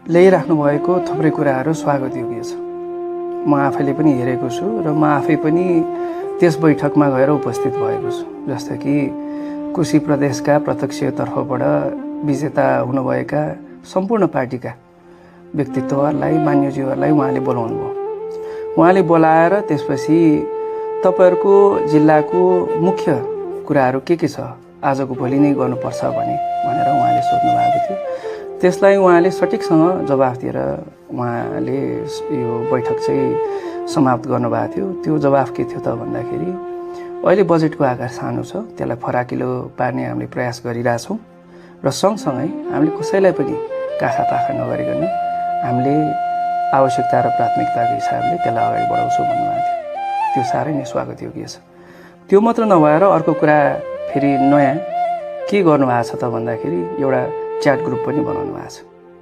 ल्याइराख्नु भएको थुप्रै कुराहरू स्वागतयोग्य छ। म आफैले पनि हेरेको छु र म आफै पनि त्यस बैठकमा गएर उपस्थित भएको छु। जस्तो कि कोशी प्रदेशका प्रत्यक्षतर्फबाट विजेता हुनुभएका सम्पूर्ण पार्टीका व्यक्तित्वहरूलाई, मान्यज्यूहरूलाई उहाँले बोलाउनु भयो। उहाँले बोलाएर त्यसपछि तपाईहरुको जिल्लाको मुख्य कुराहरू के छ, आजको भोलि नै गर्नुपर्छ भनेर उहाँले सोध्नु भएको थियो। त्यसलाई उहाँले सटिकसँग जवाफ दिएर उहाँले यो बैठक चाहिँ समाप्त गर्नुभएको थियो। त्यो जवाफ के थियो त भन्दाखेरि अहिले बजेटको आकार सानो छ, त्यसलाई फराकिलो पार्ने हामीले प्रयास गरिरहेछौँ र सँगसँगै हामीले कसैलाई पनि काखापाखा नगरिकन हामीले आवश्यकता र प्राथमिकताको हिसाबले त्यसलाई अगाडि बढाउँछौँ भन्नुभएको थियो। त्यो साह्रै नै स्वागतयोग्य छ। त्यो मात्र नभएर अर्को कुरा फेरि नयाँ के गर्नुभएको छ त भन्दाखेरि एउटा च्याट ग्रुप पनि बनाउनु भएको छ।